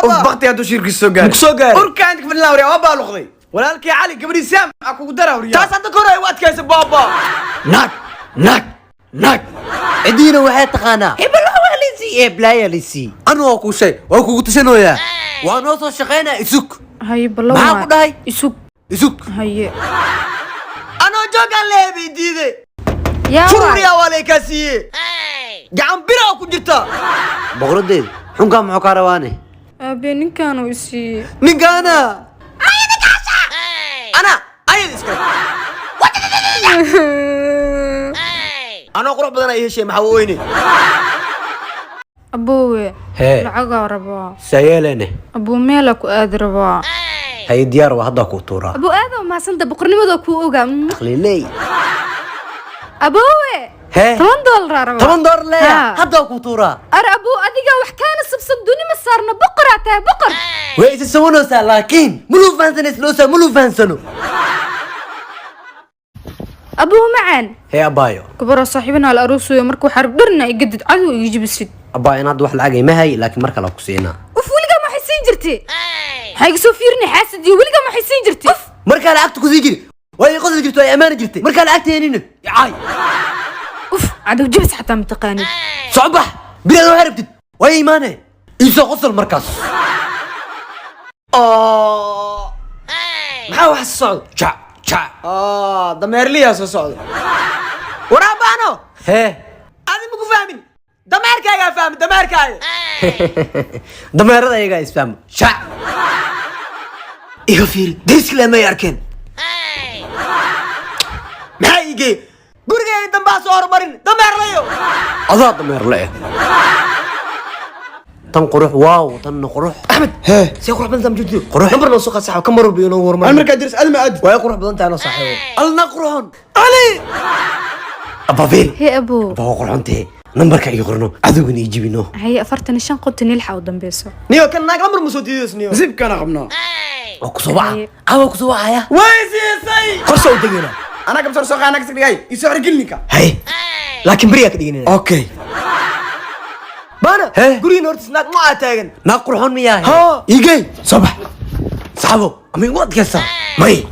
Uf, bakti hadduu shirkiisa soo gaaray. Muku soo gaaray. Urkaa inta ka fadhin lahaa, waryaa, waa baaluqday. Walaalkii Cali gabadhii Sam aa kugu dara, waryaa. Taas hadda kor ay u adkaysa baaba. Naag, naag, naag. Cidiina waxay taqaanaa hebel waa lisii, heblaaya lisii. Anu waa kuu shay, waa kugu tashanooyaa, waa noo soo shaqaynaa. Isug. Haye, ballan. Maxaa Waay. ku dhahay? Isug. Isug. Haye. Anoo joogaan lehe bay diiday. Yaa waay. Fururiyaa waa lay kaa siiye. Gacan biraa ku jirta. Boqoradeed, xunkaa muxuu kaa rabaane? Aabe, ninkaanu isiiyey. Ninkaana. Ana ayad iska. Anoo qurux badan ay heshay, maxaa weyne? Aboowe. Hee. Lacagaa rabaa. Sayeelene. Abuu, meelaa ku aadi rabaa. Haye, diyaar waa, haddaa kuu tuuraa. Abuu, aada mahadsanta, boqornimada kuu ogaa. Aqliley. Aboowe. Hee. $10 rabaa. $10 leeya? Haa. Haddaa kuu tuuraa. Ar abuu, adiga wax kaana sabsan duni ma saarno, boqoraa tahay, boqor. Way isa sawanaysaa, laakiin muluu fahansana isloosaa, muluu fahansano. Abuu macaan. Hee, abaayo. Gabaroo saaxiibana la aroosayo, marka waxaa rab dharna igadid, cadow iga jibisid. Abaayo, in hadda wax lacag ima hay, laakiin mar kale ku siinaa. Uf, weligaa ma waxay siin jirtay? Maxaa iga soo fiirinay, xaasadiyo? Weligaa ma waxay siin jirtay? Uf. Markaa lacagta ku sii jiri waa ii qosli jirta, waa ii amaani jirtay. Markaa lacagta heenina caay. Uf, cadow jibis xataa ma taqaanid. Socobax biraad, waxaa rabtid waa ii imaane, iisoo qosol markaas. Maxaa wax socdo? Jac jac. Dameerliyaa soo socda. Waraabaano. Hee. Adi maku fahmin, dameerkaagaa fahmi, dameerkaaga. Dameerada ayagaa isfahmo. Jac. Iga fiiri, dariskile may arkeen. Maxaa ii geey gurigayga dambaa soo horumarin, dameerlayo. Adaa dameer le. Tan qurux, waaw, tanna qurux. Axmed. Hee. See qurux badan tahay, ma Qurux. Nambar noo soo qaad, saaxiib, ka mar walba inoo An hormarin. Markaa diris adma aad. Way qurux badan tahay, noo saaxiibo. Alna qurxon. Ali. Ababiil. Hee, abuu. Abaa, waa qurxontee, nambarka ii qorno, cadowgana ii jibino. Haye, 45 56 u dambeyso. Niyo, kan naag lambar ma soo diidays, niyo. Nasiibkaana qabnaa. Waa kusoo waca. Haye. Caawa kusoo wacaya. Way siisay. Qorsha u degayna. Anaa kabsar soo qaana dhigay, isoo xirgelinka. Haye, laakiin beriyaa ka dhiganina. Okay. Baana. Hee. Gurigiina hortiis naag ma aa taagan. Naag qurxon miyaa? Haa. Igey, soo bax saxabo, ama igu adkaysaa? May,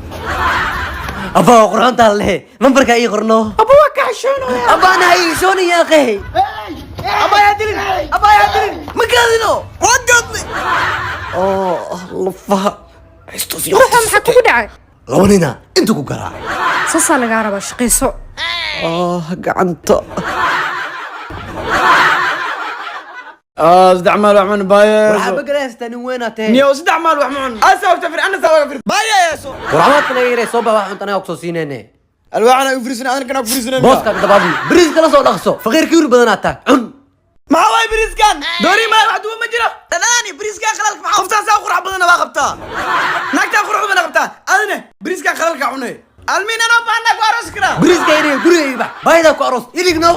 abaa, waa qurxontaa lehe, nambarka ii qorno. Aba, waa ka xishoonaya. Abaana ha iishoonaya qehe. Abaa, yaa dilin, abaa, yaa dilin. Ma gaadino, waa gaadnay oo lafaha. Ruuxa, maxaa kugu dhacay? Laba nina inta ku garaacay. Saasaa lagaa rabaa, shaqayso. Ah, gacanta. Saddex maal wax man baaye. Waxaa bagalaystaa, nin weynaa tahe. Niyo, saddex maal wax ma cun asa wagta fir ana saa fir Baaya yeeso. Warcamaadka naga yaree, soo baa, wax cunta anaga kusoo siinayne. Alwaaxana u firisan, adana kana ku firisan. Booska dabaabi, bariis kala soo dhaqso, faqiir kiir badanaa taag, cun. Maxaa waay bariiskan doori maa wax duwa ma jiro dhadhaani bariiskan qalalka maxaa qoftaan saa qurux badanna waa qabtaa, Naagtaa qurux badan qabtaa, adina bariiskan qalalka cunay, almiin anoo baanaa ku aroos karaa. Bariiska yaree, guriga iga bax, baahidaa ku aroos iligno.